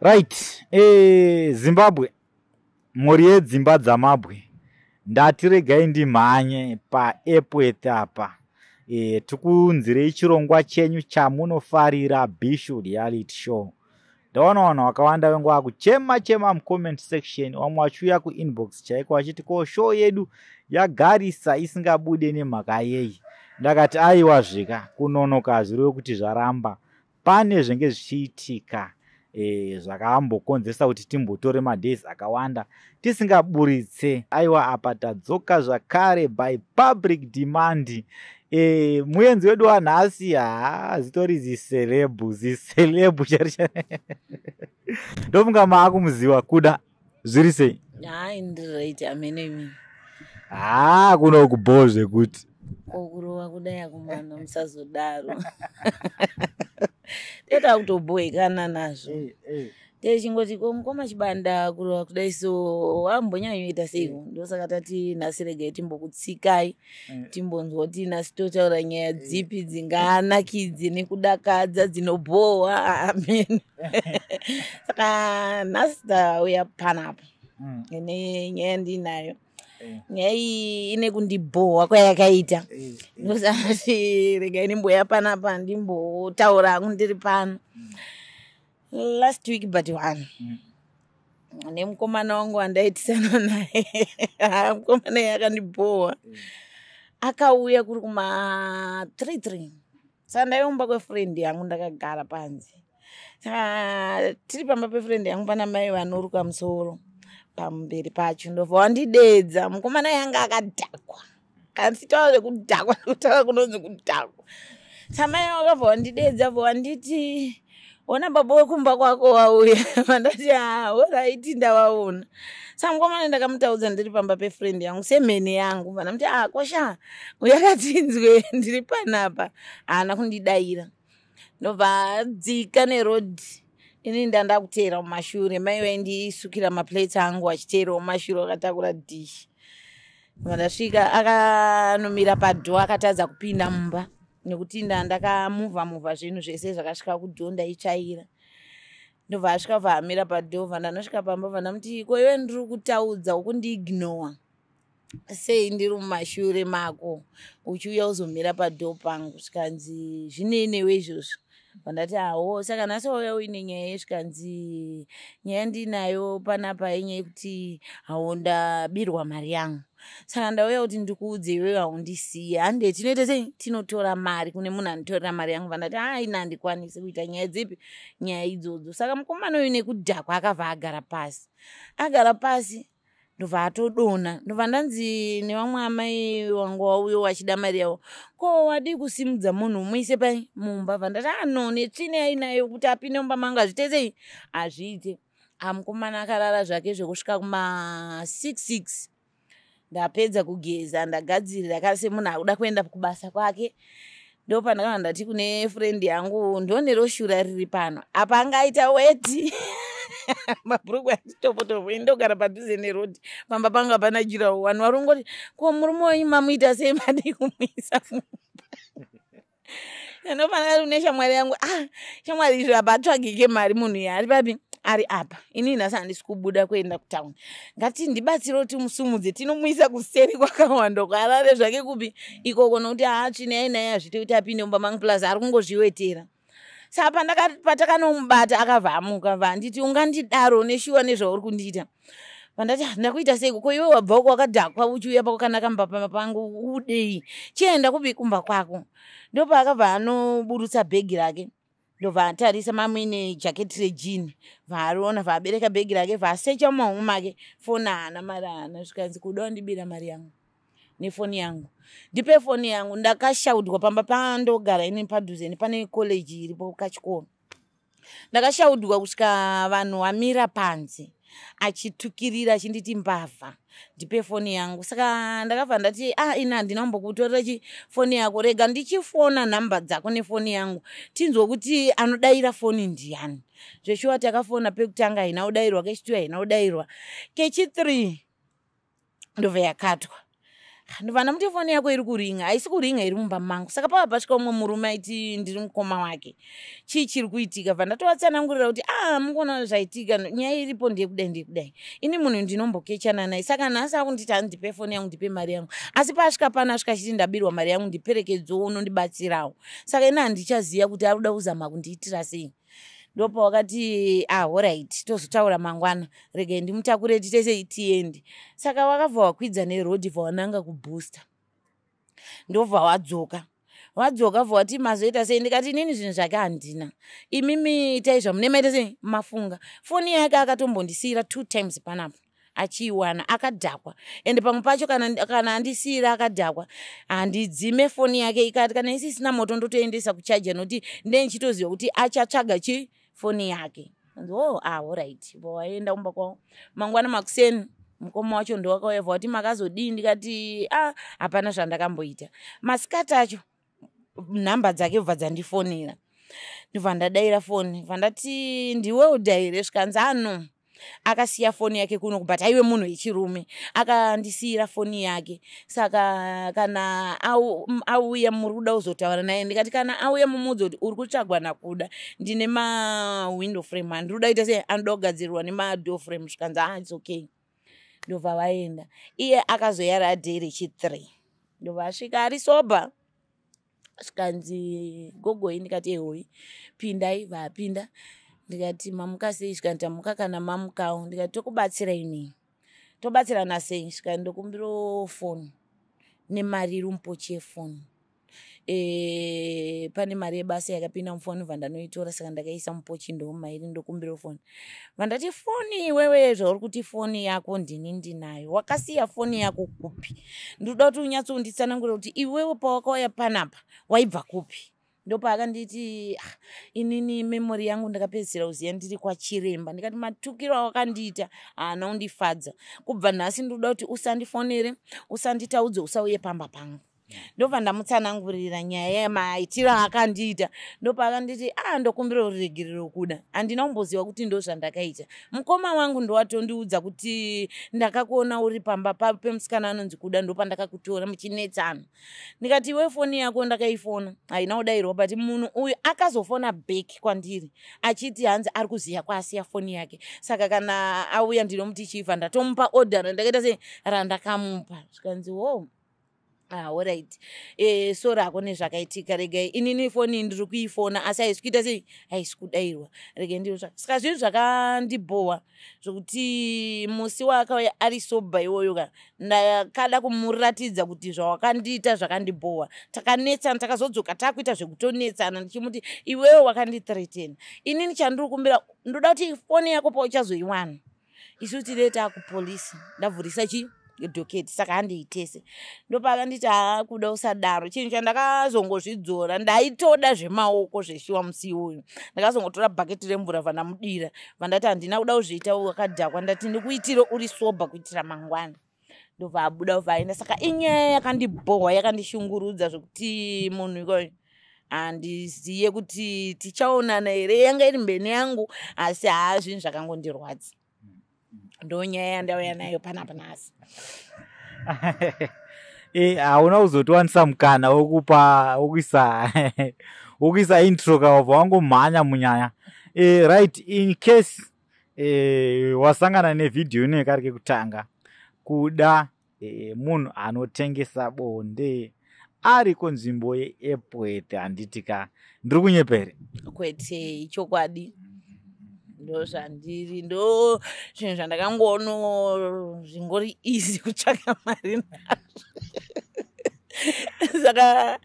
Right, Zimbabwe, mhuri yedzimba dzamabwe, ndati regai ndimhanye paEpworth apa. Tikuunzirei chirongwa chenyu chamunofarira, Bishu Reality Show. Ndaona vanhu vakawanda vengu vakuchema chema mucomment section, vamwe vachiuya kuinbox chaiko vachiti, "Ko show yedu yagarisa isingabude nemhaka yei?" Ndakati, "Aiwa, zvika kunonoka hazvirevi kuti zvaramba." Pane zvenge zvichiitika zvakambokonzeresa kuti timbotore madays akawanda tisingaburitse. Aiwa, apa tadzoka zvakare by public demand. Muenzi wedu wanhasi, haa, zitori ziceleb, ziceleb chari. Ndofunga maakumuziva. Kuda, zviri sei? Hayi, ndiright, amene imi. Haa, kuno kubhoo zvekuti. Kokurova kudai akumana, musazodaro, teta kutobhoekana nazvo. Techingoti, "Ko mukoma Chibanda, kurova kudai so wambonyanyoita seiko?" Ndosaka tati nhasi regai timbokutsikai, timbonzwa kuti nhasi totaura nyaya dzipi dzinganakidze nekudakadza, dzinobhowa, amen. Saka nhasi tauya panapa nenyaya ndinayo. Nyaya iyi ine kundibhowa kwayakaita, ndosati regai ndimboya panapa ndimbotaura hangu ndiri pano. Last week but one, nemukomana wangu wandaitisana naye, mukomana iye akandibhowa. Akauya kuri kuma 33, saka ndaiumba kwefriend yangu, ndakagara panze. Saka tiri pamba pefriend yangu, pana mai vanoruka musoro pamberi pacho. Ndobva wandidedza. Mukomana yanga akadhakwa, kasi taura zvekudhakwa, kutaura kunonzi kudhakwa. Samai wakabva wandidedza, bva wanditi, "Ona, baba wekumba kwako wauya." Vandati, "Ha, alright, ndavaona." Saka mukomana ndakamutaudza ndiri pamba pefriend yangu semhene yangu. Vandamuti, "A kosha, uyakatsinzwe, ndiri panapa." Haana kundidayira, ndobva adzika nerodhi. Inini ndanda kuteera mumashure, mai vaindisukira maplates angu achiteerawo mumashure vakatakura dhishi. Ndasvika, akanomira padoor, akatadza kupinda mumba nekuti ndandakamuvha muvha zvinhu zvese zvakasvika kudoor, ndaitsvaira. Ndobva asvika, bva amira padoor. Bva ndanosvika pamba, bva ndamuti, "Ko iwe, ndiri kutaudza, ukundiignora sei? Ndiri mumashure mako, uchiuya uzomira padoor pangu." Zvikanzi, "Zvinei newe izvozvo?" Vandati, "Hawo, saka nhasi wauya uine nyaya ye?" Zvikanzi, "Nyaya ndinayo panapa inyaya yekuti hawo, ndabirwa mari yangu, saka ndauya kuti ndikuudze. Iwewe haundisiye, hande tinoita sei, tinotora mari kune munhu anotorera mari yangu." Vandati, "Aina, handikwanisi kuita nyaya dzipi, nyaya idzodzo." Saka mukomana uyu nekudhakwa akabva agara pasi. Agara pasi, ndobva atodonha. Ndobva ndanzi nevamwe amai wangu wauyo wachida mari yavo, "Ko wadii kusimudza munhu umuise pai mumba?" Bva ndati, "Ano netsvina yainayo kuti apinde mumba mangu, hazviite sei, hazviite." Amukomana akarara zvake zvekusvika kuma 66. Ndapedza kugeza, ndagadzirira kare semunhu akuda kuenda kubasa kwake, ndopandakabva ndati kune friend yangu, "Ndonero shura riri pano apa, angaita weti mabhurugwa achitopotopo. Indogara padhuze nerodhi, pamba pangu hapana jirawo. Vanhu vari kungoti, 'Ko murume wenyu mamuita sei? Madii kumuisa mumba?'" Ndofanira kune shamwari yangu, "Ah, shamwari, izvo apa atsvagike mari, munhu iye ari papi? Ari apa. Inini nhasi handisi kubuda kuenda kutauni, ngati ndibatsire kuti musumudze, tinomuisa kuseri kwakawanda kwarare zvake kupi ikoko, nokuti haatsvine ainaye, hazviite kuti apinde mumba mangu, plus ari kungozviwetera." Saka patakanomubata, akabva amuka, bva anditi, "Ungandidaro neshuwa nezvauri kundiita?" Vandati, "Ndakuita seiko? Ko iwe wabva uko wakadhakwa, uchiuya pakanaka mumba pangu udei? Chienda kupi, kumba kwako." Ndopaakabva anoburutsa bhegi rake, ndobva atarisa mamuine jaketi rejean, bvaariona, bvaabereka bhegi rake, bvaasecha mumahomo make, foni haana, mari haana. Zvikanzi, "Kuda wandibira mari yangu nefoni yangu, ndipe foni yangu." Ndakashaudwa pamba pandogara ini padhuze nepane college iripo, kachikoro. Ndakashaudwa kusvika vanhu vamira panze, achitukirira achinditi mbavha, ndipe foni yangu. Saka ndakabva ndati, "Ah, ini handina kumbokutorera chi foni yako, rega ndichifona nhamba dzako nefoni yangu, tinzwe kuti anodayira foni ndiani." Zveshuwa takafona pekutanga, haina kudayirwa, kechi2 haina kudayirwa, kechi3 ndobva yakatwa. Ndobva ndamuti, "Foni yako iri kuringa, haisi kuringa, iri mumba mangu." Saka pava pasvika umwe murume aiti ndiri mukoma wake. Chii chiri kuitika? Bva ndatovatsanangurira kuti, "A, ah, mukuona zvaitika, nyaya iripo ndeyekudai, ndeyekudai. Ini munhu ndinombokechana naye, saka nhasi akunditi handipe foni yangu, ndipe mari yangu. Asi paasvika pano, asvika achiti ndabirwa mari yangu, ndiperekedzowo, unondibatsirawo. Saka ini handichaziva kuti ari kuda kuzama kundiitira sei." Ndopa wakati, "Ah, alright, tozotaura mangwana, regai ndimutakure titese tiende." Saka wakabva wakwidza nerodhi, bva wananga kubooster, ndobva wadzoka. Wadzoka, bva wati, "Mazoita sei?" Ndikati, "Inini zvinhu zvake handina, imimi itai zvamune maita sei, mafunga." Foni yake akatombondisiyira two times panapa achiiwana akadhakwa, ende pamwe pacho kana andisiyira akadhakwa, handidzime foni yake. Ikati kana isisina moto, ndotoendesa kuchaja, nokuti ndendichitoziva kuti achatsvaga chi foni yake. Oh, ah, alright. Waenda kumba kwavo. Mangwana makuseni, mukoma wacho ndowakauya, bva wati, "Makazodii?" Ndikati, "A, ah, hapana zvandakamboita." Masikati acho nhamba dzake bva dzandifonera, ndobva ndadayira foni, bva ndati, "Ndiwe udha here?" Zvikanzi, "Ano akasiya foni yake kuno, but aiwe munhu wechirume, akandisiyira foni yake. Saka kana auya, muri kuda kuzotaura naye?" Ndikati, "Kana auya, mumuudze kuti uri kutsvagwa naKuda. Ndine mawindow frame handiri kuda kuita sei, anoda kugadzirirwa nemadoor frame." Zvikanzi, "Ah, it's okay." Ndobva vaenda. Iye akazoyara day rechi3, ndobva asvika ari sober. Zvikanzi, "Gogoi." Ndikati, "Ehoi, pindai." Vapinda. Ndikati, "Mamuka sei?" Zvikanzi, "Tamuka kana mamukawo." Ndikati, "Tokubatsirai nei? Tobatsirana sei?" Zvikanzi, "Ndokumbiro foni nemari iri mupochi yefoni. Pane mari yebasa yakapinda mufoni, bva ndanoitora, saka ndakaisa mupochi, ndomairi. Ndokumbira foni." Vandati, "Foni iwewe, zvauri kuti foni yako ndini ndinayo, wakasiya foni yako kupi? Ndinoda kuti unyatsonditsanangurira kuti iwewe pawakauya panapa waibva kupi." Ndopaakanditi, "Ah, inini memory yangu ndakapedzisira kuziva ndiri kwachiremba." Ndikati, "Matukiro awakandiita haana kundifadza. Kubva nhasi ndinoda kuti usandifonere, usanditaudze, usauye pamba pangu." Ndobva ndamutsanangurira nyaya yemaitiro aakandiita. Ndopaakanditi, "A, ah, ndokumbira ruregerero Kuda, handina kumboziva kuti ndo zvandakaita. Mukoma wangu ndowatondiudza kuti ndakakuona uri pamba pemusikana anonzi Kuda, ndopandakakutora muchinetsana." Ndikati, "Iwe, foni yako ndakaifona, haina kudayirwa, but munhu uyu akazofona back kwandiri achiti hanzi ari kuziva kwaasiya foni yake. Saka kana auya ndinomuti chibva ndatomupa order randakaita sei, randakamupa." Zvikanzi, "Wo, ah, alright, sorry hako nezvakaitika. Regai inini foni ndiri kuifona, asi haisi kuita sei, haisi kudayirwa. Regai ndinotsvaka." Saka zvinhu zvakandibhowa zvokuti musi waakauya ari sober iwoyo ka, ndakada kumuratidza kuti zvawakandiita zvakandibhowa. Takanetsana, takazodzoka takuita zvekutonetsana, ndichimuti, "Iwewe wakandithreatena. Inini chandiri kumbira, ndoda kuti foni yako pauchazoiwana, isu tine taakupolisi, ndavhurisa chi docket, saka handiitese." Ndopaakanditi, "Haa, Kuda, usadaro." Chinhu chandakazongozvidzora, ndaitoda zvemaoko zveshuwa musi iwoyo. Ndakazongotora bhaketi remvura, vandamudira, vandati, "Handina kuda kuzviita wakadhakwa, ndati ndikuitire uri sober kuitira mangwana." Ndobva abuda, ubva aenda. Saka inyaya yakandibhohwa, yakandishungurudza zvokuti munhu ikoyo handiziye kuti tichaonana here. Yanga iri mbene yangu, asi haa, zvinhu zvakangondirwadza. Ndo nyaya yandauya nayo panapa nhasi. Hauna kuzotiwanisa mukana wekupa wokuisa intro, kawabva wangomhanya munyaya. Right, in case wasangana nevhidhiyo ino kari kekutanga, Kuda munhu anotengesa bonde ari kunzvimbo yeEpworth, handiti ka? Ndiri kunyepa here? Kwete, ichokwadi, ndo zvandiri, ndo zvinhu zvandakangono zvingori easy kutsvaka mari nazvo. Saka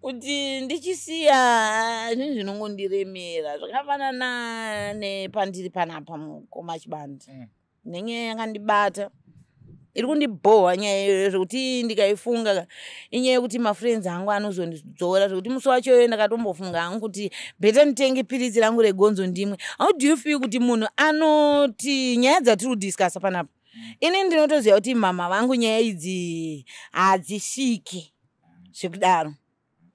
kuti ndichisiya zvinhu zvinongondiremera, zvakafanana nepandiri panapa, mukoma Chibandi. Nenyaya yakandibata, iri kundibhohwa nyaya iyoyo, zvekuti ndikaifunga, inyaya yekuti mafriends angu anozondidzora, zvekuti musi wacho iyoyo ndakatombofunga hangu kuti better nditenge piritsi rangu regonzo ndimwe. How do you feel kuti munhu anoti nyaya dzatiri kudiscussa panapa, ini ndinotoziva kuti mama vangu nyaya idzi hadzisviki zvekudaro?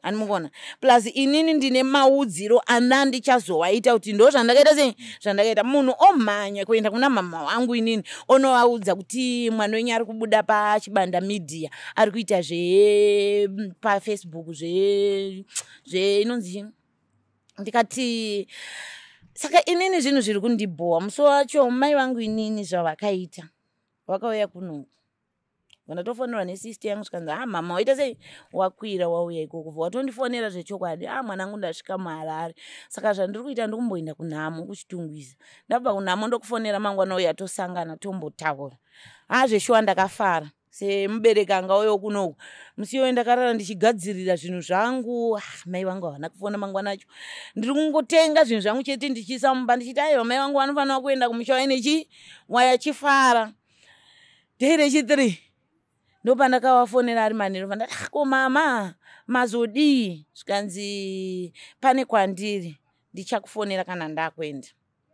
Animukona plus inini ndine maudziro ana ndichazowaita kuti ndo zvandakaita sei, zvandakaita. Munhu omhanya kuenda kuna mama wangu inini, onovaudza kuti mwana wenyu ari kubuda paChibanda Media, ari kuita zve paFacebook, zve zve inonzi chii. Ndikati saka inini zvinhu zviri kundibhowa. Musi wacho mai vangu inini zvavakaita, vakauya kunoku, ndatofonerwa nesister yangu, zvikanzi, "Ha, mama waita sei? Wakwira wauya ikoko?" Bva watondifonera zvechokwadi, "A, mwanangu, ndasvika muHarare. Saka zvandiri kuita, ndikumboenda kunhamo kuChitungwiza. Ndabva kunhamo ndokufonera mangwana, uya tosangana tombotaura." Ha, zveshuwa ndakafara semubereki angauyawo kunoku. Musi iyoyo ndakarara ndichigadzirira zvinhu zvangu. Ah, mai vangu havana kufona mangwana acho. Ndiri kungotenga zvinhu zvangu chete ndichiisa mumba, ndichiti aiwa, mai vangu vanofanira kuenda kumusha waine chi wayachifara. Day rechi3 ndopandakavafonera ari manheru. Vandati, "Ah, ko mama, mazodii?" Zvikanzi, "Pane kwandiri, ndichakufonera kana ndakuenda."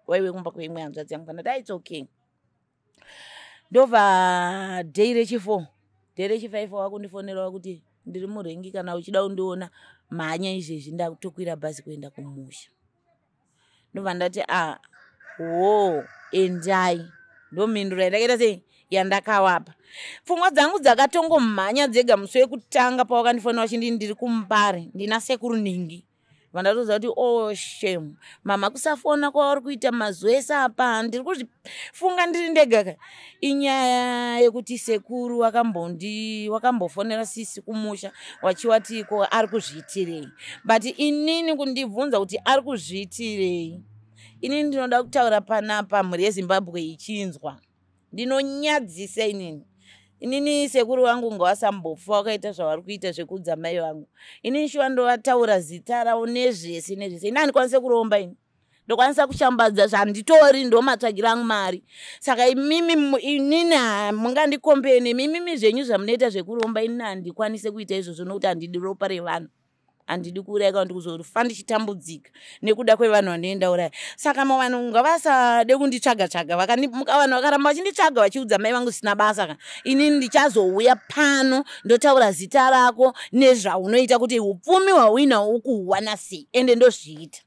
Waiwe kumba kweimwe hanzvadzi yangu. Vandati, "Ah, it's okay." Ndobva day rechi4, day rechi5 wakundifonerawo kuti, "Ndiri murengi, kana uchida kundiona mhanya izvezvi, ndakutokwira bhazi kuenda kumusha." Ndobva ndati, "A wo, endai." Ndomhinduro yandakaita sei yandakawapa. Pfungwa dzangu dzakatongomhanya dzega musi wekutanga pawakandifonera vachindi ndiri kuMbare, ndina sekuru Ningi. Vandatoziva kuti, oh shame, mama kusafona kwavari kuita mazuva ese apa, ndiri kuzvifunga ndiri ndega ka. Inyaya yekuti sekuru wakambofonera sisi kumusha wachiwati ko ari kuzviitirei. But inini kundibvunza kuti ari kuzviitirei, inini ndinoda kutaura panapa mhuri yeZimbabwe ichinzwa, ndinonyadzisa inini. Inini sekuru vangu ngavasambofa wakaita zvavari kuita zvekuudza mai vangu. Inini shuwa ndovataura zita ravo nezvese nezvese. Ini handikwanise kuromba, ini ndokwanisa kushambadza zvanditori, ndomatsvagira angu mari. Saka imimi inini hamungandikombee nemimimi zvenyu zvamunoita zvekuromba. Inini handikwanise kuita izvozvo nokuti handidi ropa revanhu, handidi kuuraya kana kuti kuzofa ndichitambudzika nekuda kwevanhu vanoenda uraya. Saka vanhu ngavasade kunditsvaga tsvaga. Vanhu vakaramba vachinditsvaga vachiudza mai vangu zvisina basa ka, inini ndichazouya pano ndotaura zita rako nezvaunoita, kuti upfumi hwauinahwo ukuhuwana sei. Ende ndozviita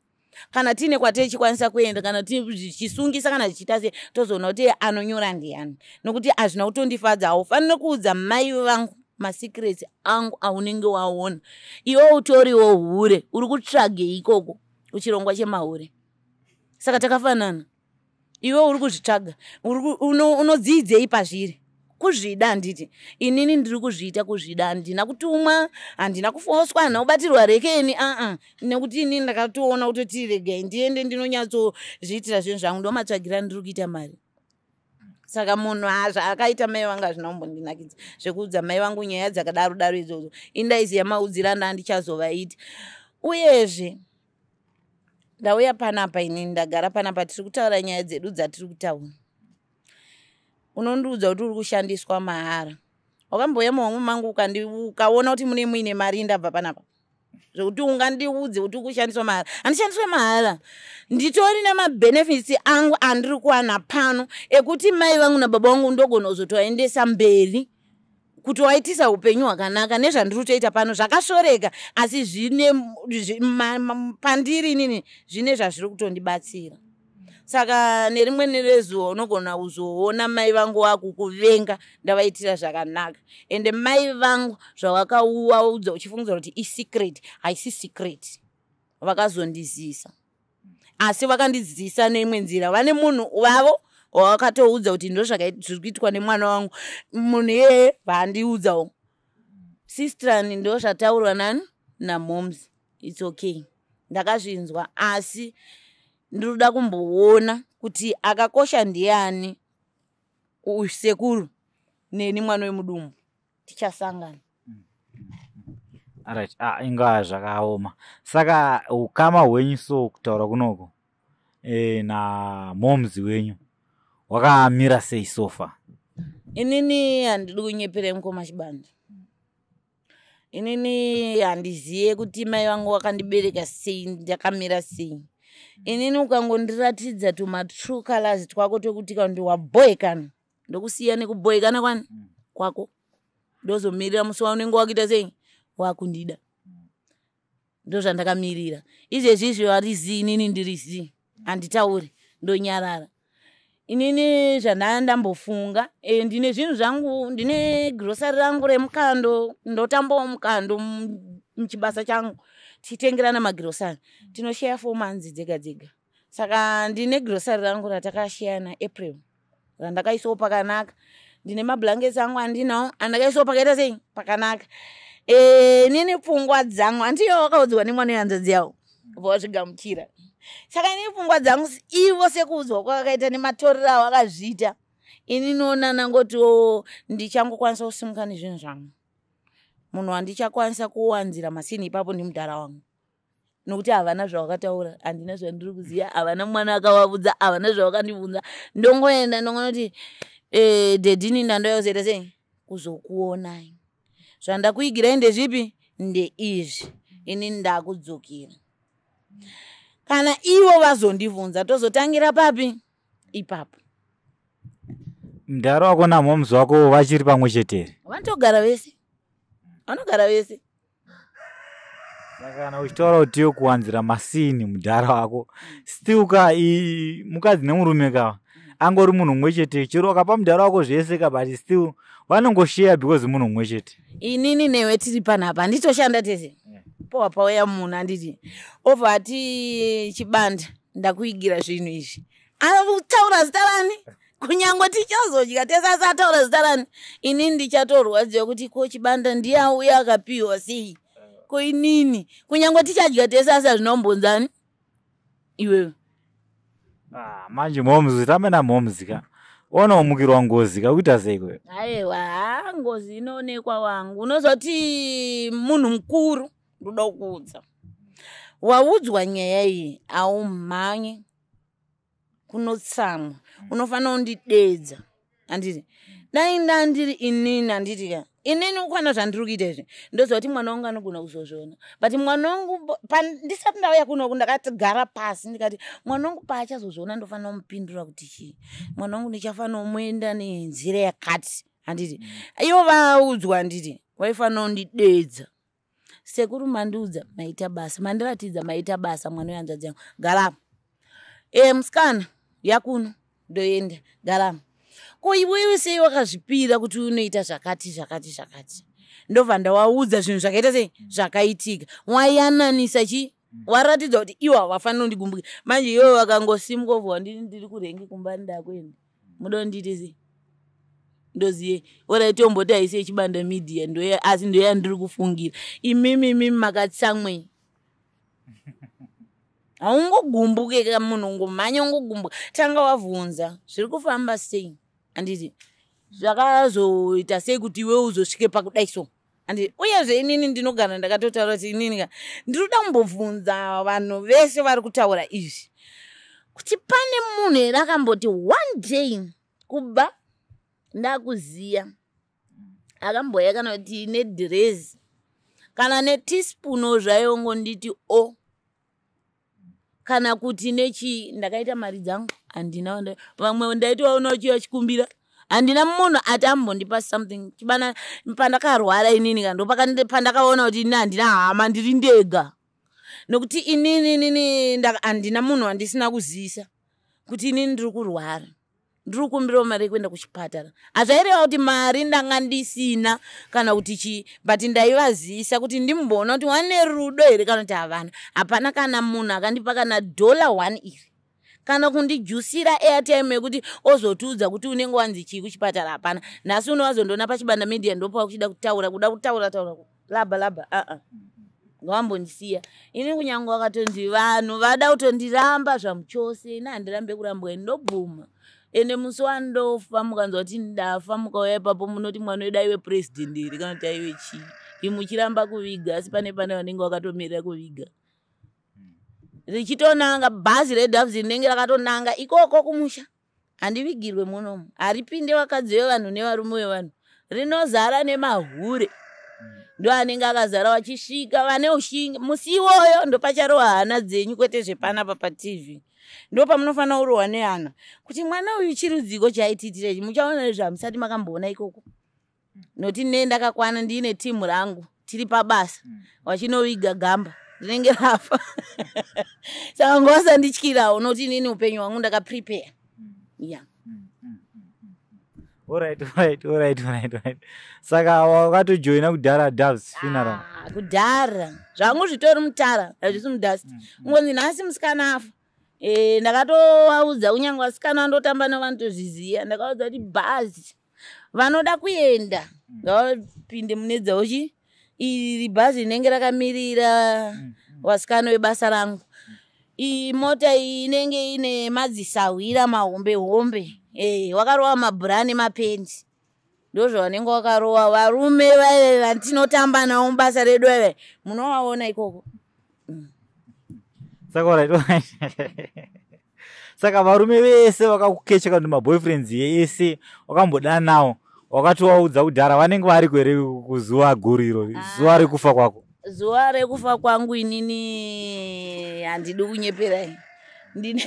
kana tiine kwatichikwanisa kuenda, kana zvichisungisa, kana zvichiita sei, tozoona kuti anonyora ndiani, nokuti hazvina kutondifadza. Haufaniri kuudza mai vangu masecrets angu aunenge waona. Iwe utoriwo hure, uri kutsvagei ikoko kuchirongwa chemahure? Saka takafanana. Iwe uri kuzvitsvaga, unodziidzei pazviri kuzvida? Handiti inini ndiri kuzviita kuzvida? Handina kutumwa, handina kufoswa, handina kubatirwa rekeni, aa, nekuti inini ndakatoona kutoti regai ndiende ndinonyatsozviitira zvinhu zvangu, ndomatsvagira ndiri kuita mari. Saka munhu zvaakaita mai vangu hazvina kumbondinakidza, zvekuudza mai vangu nyaya dzakadaro daro idzodzo. Indaiziya maudziro anda andichazovaita. Uyezve ndauya panapa, inini ndagara panapa, tiri kutaura nyaya dzedu dzatiri kutaura. Unondiudza kuti uri kushandiswa mahara. Wakambouya muhomwe mangu ukaona kuti mune muine mari? Ndabva panapa zvekuti ungandiudze kuti uri kushandiswa mahara? Handishandiswe mahara. Nditori nemabenefits angu andiri kuwana pano ekuti mai vangu nababa vangu ndogona kuzotovaendesa mberi, kutovaitisa upenyu hwakanaka nezvandiri kutoita pano. Zvakasvoreka, asi zvine pandiri inini zvine zvazviri kutondibatsira. Saka nerimwe nerezuva unogona kuzoona mai vangu vakukuvenga. Ndavaitira zvakanaka. Ende mai vangu zvavakauvaudza uchifungidzira kuti isecret, haisi secret. Vakazondizisa, asi vakandidzidzisa neimwe nzira. Vane munhu vavo wavakatoudza kuti ndo zviri kuitwa nemwana wangu. Munhu iyeye vaandiudzawo sistrani, ndo zvataurwa nani namoms. It's okay, ndakazvinzwa, asi ndinoda kumboona kuti akakosha ndiani, sekuru neni mwana wemudumbu. Tichasangana. Right, ah, inga zvakaoma. Saka ukama hwenyu, so kutaura kunoko namoms wenyu wakamira sei so far? Inini handidi kunyepera, mukoma Chibanda. Inini handiziye kuti mai vangu vakandibereka sei, ndakamira sei. Inini ukangondiratidza tumatrue colors twako twekuti kana wabhoekana, ndokusiya nekubhoekana kwani kwako, ndozomirira musi waunenge wakuita sei, wakundida. Ndozvandakamirira izvezvi izvi, vari zii, inini ndiri zii, handitauri, ndonyarara. Inini zvandaa ndambofunga, ndine zvinhu zvangu, ndine girosari rangu remukando, ndotambawo mukando muchibasa changu, tichitengerana magirosari, tinosheya 4 months dzega dzega. Saka ndine girosari rangu ratakasheya naApril randakaisawo pakanaka. Ndine mablankets angu andinawo andakaisawo pakaita sei, pakanaka. Nini pfungwa dzangu, handiyo wakaudzwa nemwana wehanzvadzi yavo, ubva wazvigamuchira. Saka inini pfungwa dzangu, ivo sekuudzwa kwavakaita nematorero avo akazviita, ini noona nangoti ndichangokwanisa kusimuka nezvinhu zvangu. Munhu wandichakwanisa kuwanzira masini ipapo ndimudhara wangu, nokuti havana zvavakataura, handina zvandiri kuziva, havana mwana akavabvunza, havana zvavakandibvunza. Ndongoenda ndongonoti, "Daddy, ndandoya kuzoita sei, kuzokuonai. Zvandakuigirai ndezvipi? Ndeizvi. Ini ndakudzokera." Kana ivo vazondibvunza, tozotangira papi ipapo. Mudhara wako namhomuzi wako vachiri pamwe chete here? Vanotogara vese, vanogara vese. Saka kana uchitaura kuti iyo kuwanzira masini mudhara wako, still ka mukadzi nemurume ka angori munhu mumwe chete. Chero wakapa mudhara wako zvese ka, but still vanongosheya because munhu mumwe chete. Inini newe tiri panapa, handitoshanda tese. Powa pauya munhu, handiti obva ati, "Chibanda, ndakuigira zvinhu izvi." Ataura zita rani? Kunyange tichazodya tese, asi ataura zita rani, inini ndichatorwadziwa kuti ko Chibanda ndiye auya akapiwa sei? Ko inini, kunyange tichadya tese, asi hazvinombonzani iwewe. Ah, manje mhomuzi, tambe namhomuzi ka, onomukirwa ngozi ka, kuita sei kwewe? Aiwa, ha, ngozi inoonekwa wangu. Unozoti munhu mukuru, ndoda kukuudza, waudzwa nyaya iyi, haumhanye kunotsamwa, unofanira kundidedza, handiti? Dai ndandiri inini, handiti ka, inini ukwana zvandiri kuita izvi, ndoziva kuti mwana wangu anogona kuzozviona. But mwana wangu, ndisati ndauya kunoku, ndakagara pasi ndikati mwana wangu paachazozviona, ndofanira kumupindura kuti chii mwana wangu, ndichafanira kumuenda nenzira yakati, handiti? Ivo vaudzwa, handiti waifanira kundidedza, "Sekuru, mandiudza, maita basa, mandiratidza, maita basa. Mwana wehanzvadzi yangu, garamo. Musikana yakuno, ndoenda, garamo. Ko iwewe sei wakazvipira kuti unoita zvakati zvakati zvakati?" Ndobva ndawaudza zvinhu zvakaita sei, zvakaitika. Wayananisa chi, waratidza kuti iwo havafaniri kundigumbukira. Manje iwe vakangosimuka ubva ndini ndiri kurengi kumba, ndakuenda, muda kundiite sei? Ndoziye orai, tomboti haisi yeChibanda Media, ndoya, asi ndoyandiri kufungira. Imimi, imimi makatsamwei? Haungogumbuke ka munhu, ungomhanya ungogumbuka. Tanga wabvunza zviri kufamba sei, handiti? Zvakazoita sei kuti iwe uzosvike pakudai so, handiti? Uyezve inini ndinogara ndakatotaura kuti inini ka ndiri kuda kumbobvunza vanhu vese vari kutaura izvi kuti pane munhu here akamboti one day kubva ndakuziya akamboya kana kuti nedhirezi kana neteaspoon zvayo, ngonditi o, kana kuti nechii, ndakaita mari dzangu, handina vamwe ndaitovaona uchiva chikumbira, handina munhu ati ambondipa something. Chibana, pandakarwara inini ka, ndopandakaona kuti ini handina hama, ndiri ndega, nokuti inini inini handina munhu wandisina kuzivisa kuti inini ndiri kurwara, ndiri kukumbirawo mari yekuenda kuchipatara. Hazvaireva kuti mari ndanga ndisina kana kuti chii, but ndaivazivisa kuti ndimboona kuti wane rudo here kana kuti havana. Hapana kana munhu akandipa kana dollar one iri, kana kundijusira airtime yekuti ozotiudza kuti unenge wanzi chii kuchipatara, hapana. Nhasi unowazondoona paChibanda Media, ndopa kuchida kutaura, kuda kutaura taura, labha labha, aa, ngawambondisiya ini. Kunyange wakatonzi vanhu vada kutondiramba zvamuchose, ini handirambe kurambwa, ini ndobvuma. Ende musi wandofa, mukanzwa kuti ndafa, mukauya ipapo, munoti mwana wedu aive purezidendi here kana kuti aive chii? Imuchiramba kuviga, asi pane vanenge vakatomirira kuviga, richitonanga bhazi reDoves rinenge rakatonanga ikoko kumusha. Handivigirwe munomu, haripinde vakadzi vevanhu nevarume vevanhu, rinozara nemahure, ndo anenge akazara vachisvika vane ushingi. Musi iwoyo ndopacharohwa hana dzenyu, kwete zvepanapa paTV. Ndo pamunofanira kurohwa nehana kuti mwana uyu chirudziko chaitiitira ichi. Muchaona zvamusati makamboona ikoko, nokuti ne ndakakwana, ndiine timu rangu, tiri pabasa, vachinoviga gamba. Rinenge rafa, saka ngavasandityirawo, nokuti inini upenyu hwangu ndakaprepare, ya. Alright. Saka wakatojoina kudhara Doves funeral? Ah, kudhara. Zvangu zvitori mutara, hazvisi mudust. Ungonzi nhasi musikana afa. Ndakatovaudza, kunyange vasikana vandotamba nevanotozviziva, ndakaudza kuti bhazi vanoda kuenda ngavapinde mune dzavo. Chi iri bhazi rinenge rakamirira vasikana vebasa rangu. Iyi mota iyi inenge ine madzisahwira mahombe hombe, wakarova mabhura nemapendi, ndozvavanenge vakarova. Varume vaive vatinotamba navo mubasa redu vaive munovaona ikoko. Saka alright, saka varume vese vakakukecha, kana kuti maboyfriends ese wakambodana nawo, wakatovaudza kudhara, vanenge variko here kuzuva guru iro, zuva rekufa kwako? Zuva rekufa kwangu inini handidi kunyeperai, ndine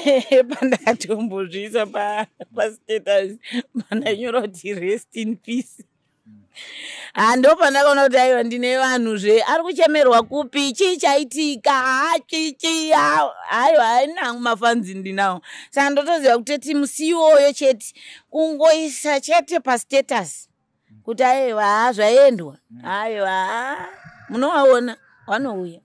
pandakatombozviisa pastatus, pandanyora kuti "Rest in peace". Hando pandakaona kuti aiwa, ndine vanhu zve ari kuchemerwa kupi, chii chaitika, ha chichi, aiwa, hainangu mafanzi ndinawo. Saka ndotoziva kutoti musi iwoyo chete kungoisa chete pastatus kuti aiwa, ha, zvaendwa, aiwa, ha, munovaona vanouya.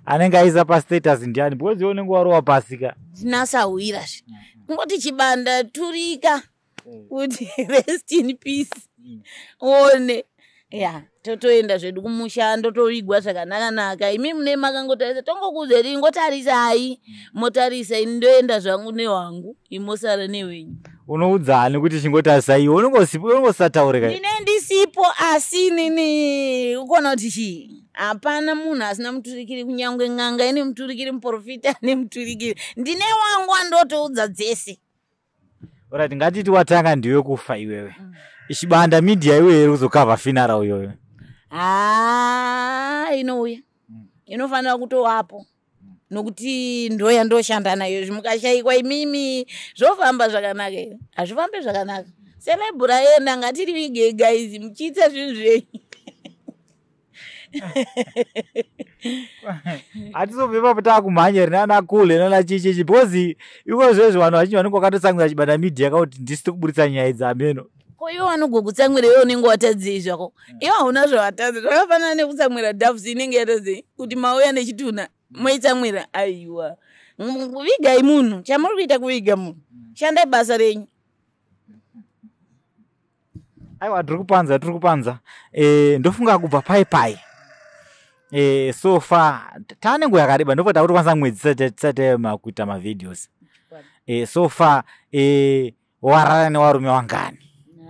Anenge aisa pastatus ndiani? Because iwe unenge warova pasika. Tinasahwirazve kungoti Chibanda turika kuti "Rest in peace", one ya, totoenda zvedu kumusha, ndotovigwa zvakanaka-naka. Imi mune makangotarisa, tongokuudza ingotarisai, motarisa, ini ndoenda zvangu nehwangu, imosara nehwenyu. Unoudzani kuti chingotarisai? Iwe unongosataurika. Ndine ndisipo, asi nini ukona kuti chii, hapana munhu asina muturikiri. Kunyange n'anga ine muturikiri, muprofita ane muturikiri. Ndine wangu wandotoudza dzese. Alright, ngatiti watanga ndiwe kufa iwewe, Chibanda Media iwe iri kuzokavha funeral iyoyo? Haa, inouya, inofanira kutovapo, nokuti ndoya ndoshanda nayo. Mukashayikwa imimi, zvofamba zvakanaka here? Hazvifambi zvakanaka. Celeb raenda, ngatirivigei guys, muchiita zvinhu zvenyu. Hatizobva ipapo taakumhanya here nana kule nana chichichi? Because iko zvezvo vanhu vazhinji vanenge vakatotsamwira Chibanda Media kakuti ndisi tikuburitsa nyaya dzameno. Ko iwe vanogokutsamwira, iwe unenge watadzei zvako? Iwe hauna zvawatadza. Zvakafanana nekutsamwira Doves inenge yatadzei kuti mauya nechitunha moitsamwira? Aiwa, vigai munhu. Chamuri kuita kuviga munhu, shandai basa renyu. Aiwa, tiri kupanza, tiri kupanza. Ndofunga kubva pai pai, so far taane nguva yakareba, ndofunga takutokwanisa mwedzi tisati kuita mavideos. So far warara nevarume wangani?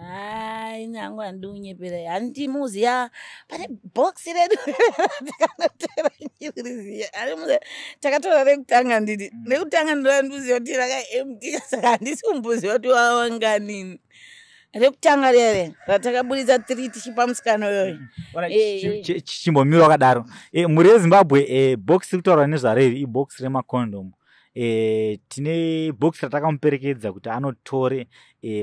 Hai, nangu handidi kunyepera, handiti muziya pane bhokisi redu takanotora nyiriziya, takatora rekutanga, nditi rekutanga ndorandiziva kuti rakaempty, saka handisi kumboziva kuti wawanganini rekutanga rere ratakaburitsa 3 tichipa musikana uyoyo. Chimbomira wakadaro. Mhuri yeZimbabwe, bhokisi kutaura nezvareri ibhokisi remakondomu. Tine bhokisi ratakamuperekedza kuti anotore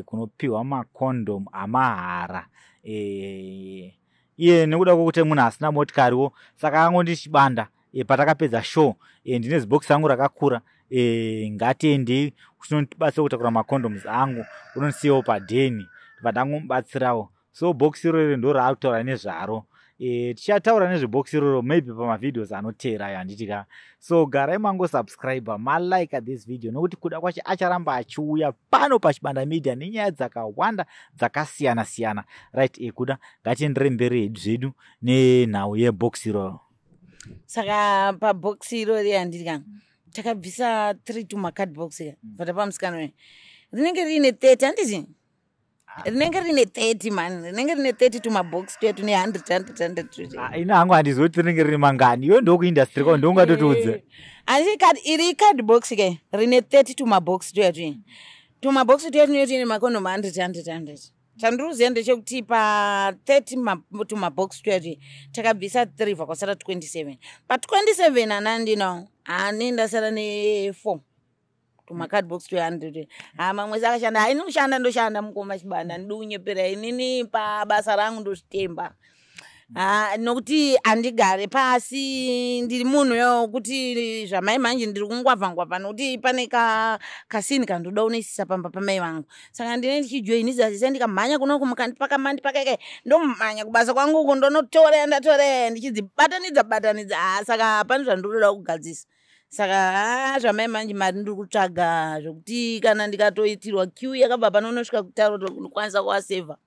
kunopiwa makondomu amahara. Iye nekuda kwokuti munhu asina motikariwo, saka angondi Chibanda, patakapedza show, ndine zibhokisi rangu rakakura, ngatiendei uchinondibatsira kutakura macondoms angu, unondisiyawo padheni, vandangomubatsirawo. So bhokisi iroro ndo raakutaura nezvaro. Tichataura nezvebhokisi iroro maybe pamavideos anoteera ayo, handiti ka? So garai mangosubscribe, malike this video, nokuti kuda kwacho acharamba achiuya pano paChibanda Media nenyaya dzakawanda dzakasiyana siyana. Right, Kuda, ngatiendere mberi zvedu nenhau yebhokisi iroro. Saka pabhokisi irori, handiti ka, takabvisa 3 tumacardbox ka, bva pamusikana uyu rinenge riine 30, handiti rinenge rine 30 mani, rinenge rine 30 tumabhokisi tuya tune 100 100 100. Ah, ina hangu handizivi kuti rinenge rine mangani. Iwe ndokuindustry kwao, ndoungatotiudze. Asi iri cardbox ke rine 30 tumabhokisi tuya, tuya tumabhokisi tuya tunenge tuine makondomu 100 100 100. Chandiri kuziva ndechekuti pa30 tumabhokisi tuya tuya takabvisa 3, bva kwasara 27. Pa27 hana ndinawo, hani ndasara ne4 tumacardbox tuya 100. Ha, mamwe sakashanda, haini kushanda, ndoshanda mukoma Chibanda, ndidi kunyepera inini, pabasa rangu ndozvitemba. Ah, nokuti handigare pasi, ndiri munhu yokuti zvamai manje ndiri kungwavha ngwavha, nokuti pane kasini kandoda unoisisa pamba pamai vangu. Saka ndine ndichijoinisa sise, ndikamhanya kunoku, mukandipaka mandipaka, ndomhanya kubasa kwangu uko, ndonotora yandatora, ndichidzibatanidza batanidza. Ah, saka pane zvandinoda kugadzisa. Saka zvamai manje mari ndiri kutsvaga, zvokuti kana ndikatoitirwa queue yakabva pano unosvika kutaura kuti ndokwanisa kuvasevha.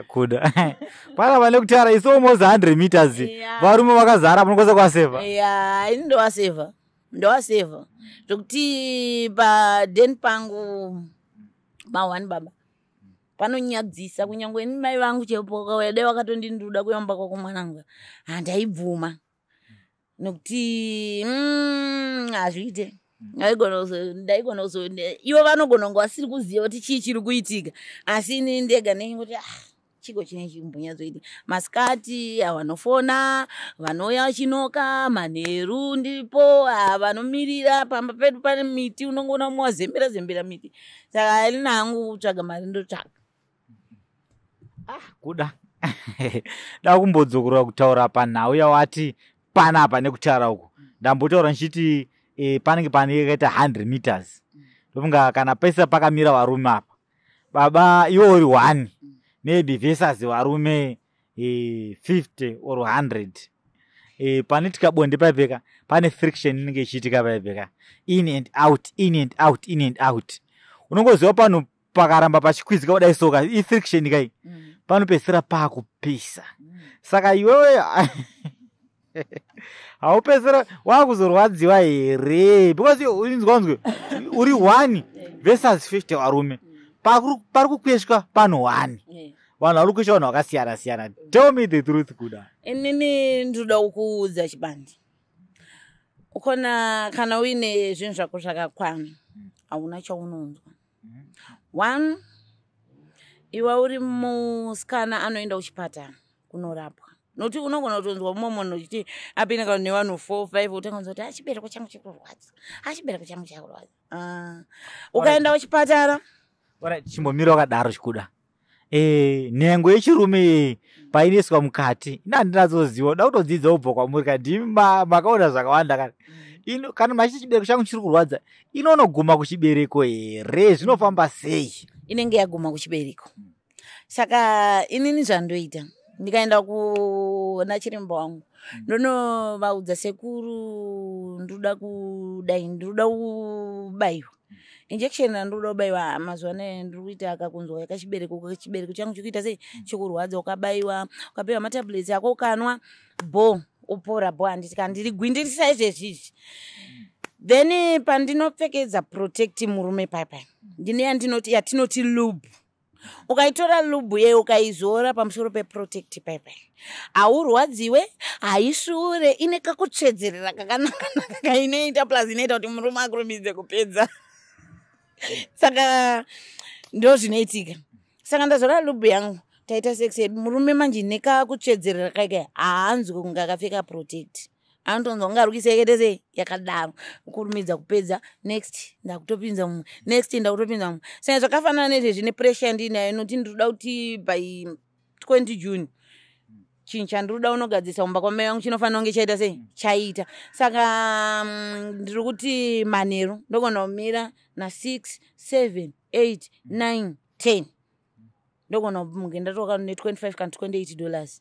Kuda pana vane kutaura isi almost 100 meters. Varume vakazara, munokwanisa kuvasevha? Ya, ini ndovasevha, ndovasevha zvokuti paden pangu ma1 baba panonyadzisa. Kunyange ini mai vangu chaipo dai vakatondinduda kuyamba kwako mwanangu, handaibvuma, nokuti hazviite. Ndaigona kuzo ivo vanogona kunge vasiri kuziva kuti chii chiri kuitika, asi ini ndega ndengoti, ah, chiko chine chimbonyatsoita. Masikati vanofona, vanouya vachinoka, manheru ndiripo, vanomirira. Pamba pedu pane miti, unongoona mumwe wazembera zembera miti. Saka ini hangu kutsvaga mari ndotsvaga. Kuda da kumbodzokorora kutaura panhau yawati panapa nekutaura uku. Ndambotaura ndichiti panenge pane yakaita 100 meters, ndofunga kana pese pakamira varume apa baba, iwe uri one maybe versus varume 50 or 100. Panoitika bonde paipeka pane friction inenge ichiitika paipeka, in and out, in and out, in and out. Unongoziva panhu pakaramba pachikwizika kudai, soka ifriction kai, panopedzisira paakupisa. Saka iwewe haupedzisira wakuzorwadziwa here? Because inzwa nzwe, uri one versus 50 varume, pari kukweshwa panhu one. Vanhu vari kukwesha vanhu vakasiyana siyana. Tell me the truth, Kuda. Inini ndinoda kukuudza chibandi, ukona kana uine zvinhu zvako zvakakwana, hauna chaunonzwa. One, iwe uri musikana anoenda kuchipatara kunorapwa, nokuti unogona kutonzwa mumwe munhu uchiti apinda kana nevanhu four five, utanga kunzwa kuti achibereko changu chikurwadza, achibereko changu chakurwadza. Ah, ukaenda kuchipatara. Chimbomira wakadaro, chikuda nhengo yechirume iyi painoiswa mukati, ina handinatsoziva, uda kutodzidza kubva kwamuri ka, ndimi makaona zvakawanda. Kana ino, kana machiti chibereko changu chiri kurwadza, inonoguma kuchibereko here? Zvinofamba sei? Inenge yaguma kuchibereko. Saka inini zvandoita, ndikaenda kuna chiremba wangu, ndonovaudza, "Sekuru, ndoda kudai, ndoda kubayiwa injection randoda kubayiwa. Mazuva anaya ndiri kuita akakunzwa kachibereko, chibereko changu chikuita sei, chikurwadza." Ukabayiwa, ukapiwa matablets ako, ukanwa bo, upora bo. Handiti kana ndiri gwindirisa izvezvizvi, then pandinopfekedza protect murume paipai, ndine yandinoti, yatinoti lube. Ukaitora lube ye, ukaizora pamusoro peprotect paipai, haurwadziwe, haisvuure, ine kakutsvedzerera kakanakanaka kainoita, plus inoita kuti murume akurumidze kupedza. Saka ndo zvinoitika. Saka ndazora lube yangu, taita sex yedu, murume manje nekakutsvedzerera kaika haanzwi kunge akapfeka protect, anotonzwa kunge ari kuisa yakaita sei, yakadaro, kurumidza kupedza. Next ndakutopinza mumwe, next ndakutopinza mumwe. Saka zvakafanana nezvezvi nepressure yandinayo, nokuti ndinoda kuti by 20 June chinhu chandinoda unogadzirisa kumba kwamai vangu chinofanira kunge chaita sei, chaita. Saka ndiri kuti manheru ndogona kumira na6, 7, 8, 9, 10, ndogona kunge ndatoka ne25 kana $28,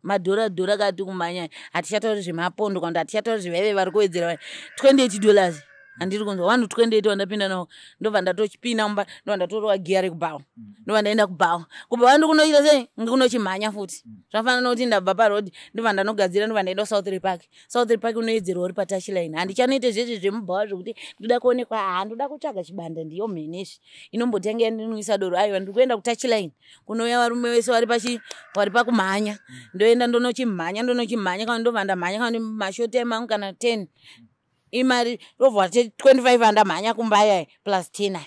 madhora dhora kati kumhanya. Hatichatauri zvemapondo kana kuti hatichatauri zvevaive vari kuwedzera. $28 handiri kunzwa vanhu 28 wandapinda nawo, ndobva ndatochipinda mumba, ndobva ndatorova giya rekubhawa, ndobva ndaenda kubhawa. Kubhawa ndikunoita sei? Ndikunochimhanya futi. Zvafanana nokuti ndabva parodhi, ndobva ndanogadzira, ndobva ndaenda kuSouth Park. South Park unoedzerwa uri patouchline. Handichanoite zvezve zvemubhawa zvokuti ndoda kuonekwa, ha, ndoda kutsvaga chibanda, ndiyo mhenezvi inombotanga yandinwisa doro. Aiwa, ndiri kuenda kutouchline kunouya varume vese vari pachi vari pakumhanya, ndoenda ndonochimhanya, ndonochimhanya kana ndobva ndamhanya kana mashort time angu kana 10, imari robva 25 andamhanya kumba ayaya plus 10 aya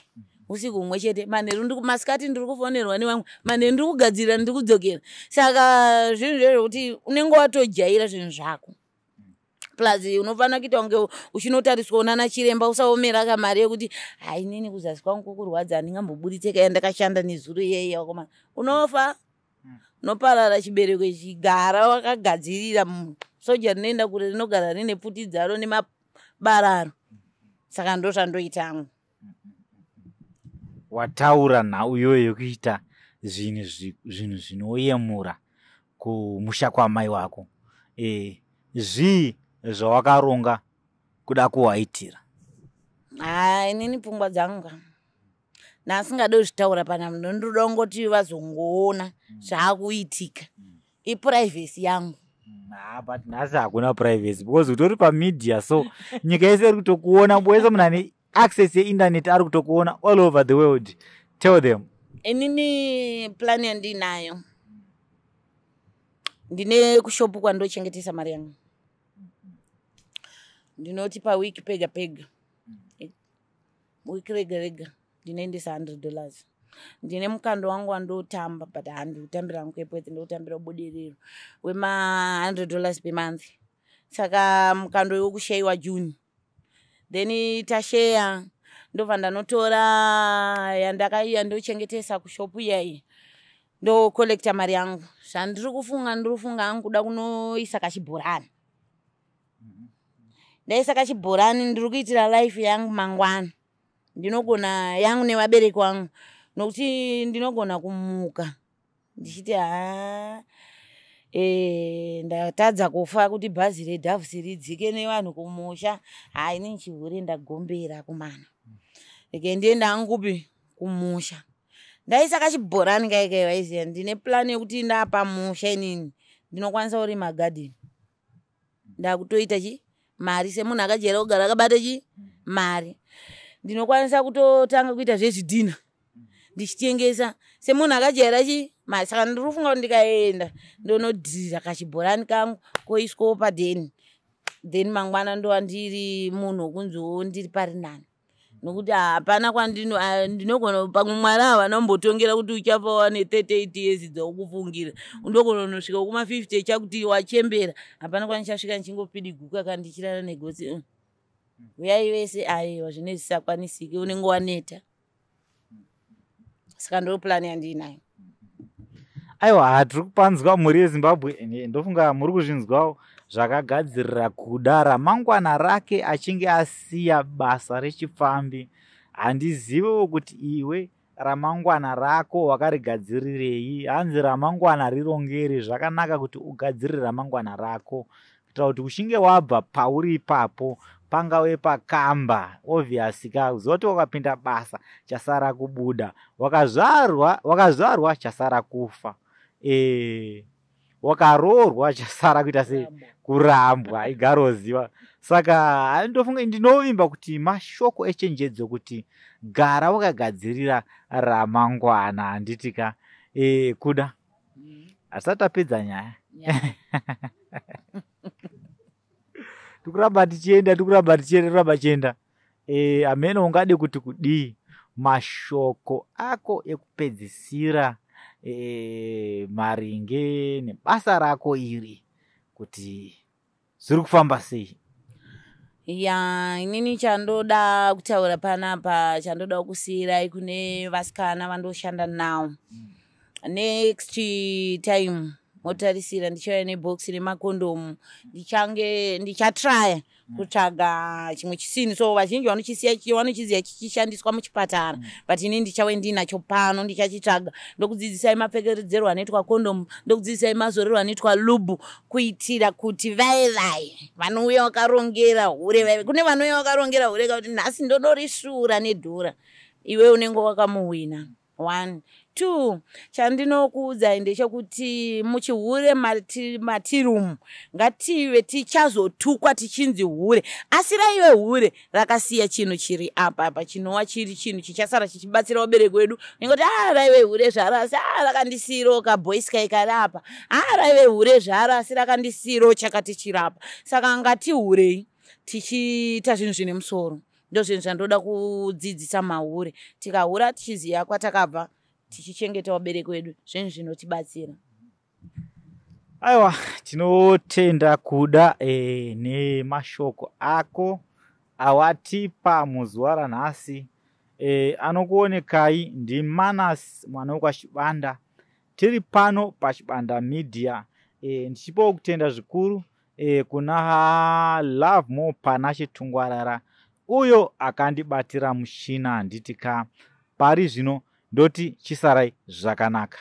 usiku humwe chete. Manheru, masikati ndiri kufonerwa nevamwe, manheru ndiri kugadzirira, ndiri kudzokera. Saka zvinhu zvezvokuti unenge watojaira zvinhu zvako. Plus unofanira kuita kunge uchinotariswa nana chiremba, usaomera kamari yekuti hainini kuzasi kwangu kukurwadza, handingamboburitse kaya ndakashanda nezuro iyeye. Wakomana, unofa, unoparara chibereko ichi. Gara wakagadzirira. Soja rinoenda kure rinogara rine pfuti dzaro nemabararo. Saka ndo zvandoitangu. Wataura nhau iyoyo yekuita zvinhu zvinoyemura kumusha kwamai wako. Zvii zvawakaronga kuda kuwaitira? Ha, inini pfungwa dzangu ka ndasingade kuzvitaura pana munhu. Ndoda kungoti vazongoona zvaakuitika, iprivacy yangu. Ah, but nhasi hakuna privacy because utori pamedia, so nyika yese iri kutokuona. Wese munhu ane access yeinternet ari kutokuona all over the world. Tell them. Inini plan yandinayo, ndine kushopu kwandochengetesa mari yangu. Ndinoti pawiki pega pega, wiki rega rega, ndinoendesa $100. Ndine mukando wangu wandotamba, but handiutambira hangu kuEpworth, ndotambira Budiriro, wema$100 per month. Saka mukando wekushayiwa June, then tasheya, ndobva ndanotora yandochengetesa kushopu iyaiyi, ndokolekta mari yangu. Zvandiri kufunga, ndiri kufunga hangu kuda kunoisa kachibhorani. Ndaisa kachibhorani, ndiri kuitira life yangu mangwana. Ndinogona yangu nevabereki vangu, nokuti ndinogona kumuka ndichiti ha, ndatadza kufa kuti bhazi reDoves ridzike nevanhu kumusha. Hai, inini chihure ndagombera kumana, rege ndienda hangu kupi? Kumusha. Ndaisa kachibhorani kaikai. Vaiziva ndine plan yekuti ndapa musha inini ndinokwanisa kurima gadheni. Ndakutoita chi mari semunhu akajaira kugara akabata chi mari. Ndinokwanisa kutotanga kuita zvezvidhina ndichitengesa semunhu akajaira chi mari. Saka ndiri kufunga kuti ndikaenda ndonodhirira kachibhorani kangu koiswawo padheni, then mangwana ndova ndiri munhu wokunziwo ndiri pari nani, nokuti hapana kwandino ndinogona. Pamwe Mwari havana kumbotongera kuti uchafa wane 38 years dzaukufungira. Undogona kunosvika kuma50 chakuti wachembera. Hapana kwandichasvika ndichingopidiguka kana ndichirara negotsi. Uyai vese, aiwa, zvine zvisakwanisiki, unenge waneta. Saka ndo plan yandiinayo. Aiwa, hatiri kupanzwa, mhuri yeZimbabwe. Ndofunga muri kuzvinzwawo zvakagadzirira kuda ramangwana rake achinge asiya basa rechipfambi. Handiziviwo kuti iwe ramangwana rako wakarigadzirirei. Hanzi ramangwana rirongeri. Zvakanaka kuti ugadzirire ramangwana rako kuitira kuti uchinge wabva pauri ipapo, pangave pakamba, obvious ka, uziva kuti wakapinda basa, chasara kubuda. Wakazvarwa, wakazvarwa, chasara kufa. Wakaroorwa, chasara kuita sei? Kurambwa. Igaroziva. Saka ndofunga, ndinovimba kuti mashoko echenjedzo kuti gara wakagadzirira ramangwana, handiti ka? Kuda hatisati tapedza nyaya. Tikuramba tichienda, tikuramba tichienda, tikuramba tichienda. Hamene ungade kuti kudii, mashoko ako ekupedzisira maringe nebasa rako iri, kuti zviri kufamba sei? Ya, inini chandoda kutaura panapa, chandoda kusiyirai kune vasikana vandoshanda nawo, next time motarisira ndichauya nebhokisi remakondomu. Ndichange ndichatraya kutsvaga chimwe chisini. So vazhinji vanochisiya, vanochiziva chichishandiswa muchipatara, but ini ndichave ndinacho pano. Ndichachitsvaga, ndokudzidzisai mapfekedzerwo anoitwa kondomu, ndokudzidzisai mazorero anoitwa lube, kuitira kuti vai vai vanouya vakarongera hure, vai kune vanouya vakarongera hure kakuti nhasi ndodorisvuura nedhura, iwe unenge wakamuhwina. One, two, chandinokuudzai ndechekuti muchihure matirumu ngative tichazotukwa tichinzi hure, asi raive hure rakasiya chinhu chiri apa apa, chinova chiri chinhu chichasara chichibatsira vabereki vedu. Ningoti a raive hure zvaro, asi a rakandisiyirawo kabhoisi kai kari apa. A raive hure zvaro, asi rakandisiyirawo chakati chirapa. Saka ngatihurei tichiita zvinhu zvine musoro. Ndo zvinhu zvandoda kudzidzisa mahure. Tikahura tichiziva kwatakabva, tichichengeta vabereki vedu, zvinhu zvinotibatsira. Aiwa, tinotenda kuda nemashoko ako awatipa muzuva ranhasi. Anokuonekai ndiManas mwana wekwaChibanda. Tiri pano paChibanda Media. Ndichipawo kutenda zvikuru kuna Love More Panashe Tungwarara uyo akandibatira mushina. Handiti ka? Pari zvino ndoti chisarai zvakanaka.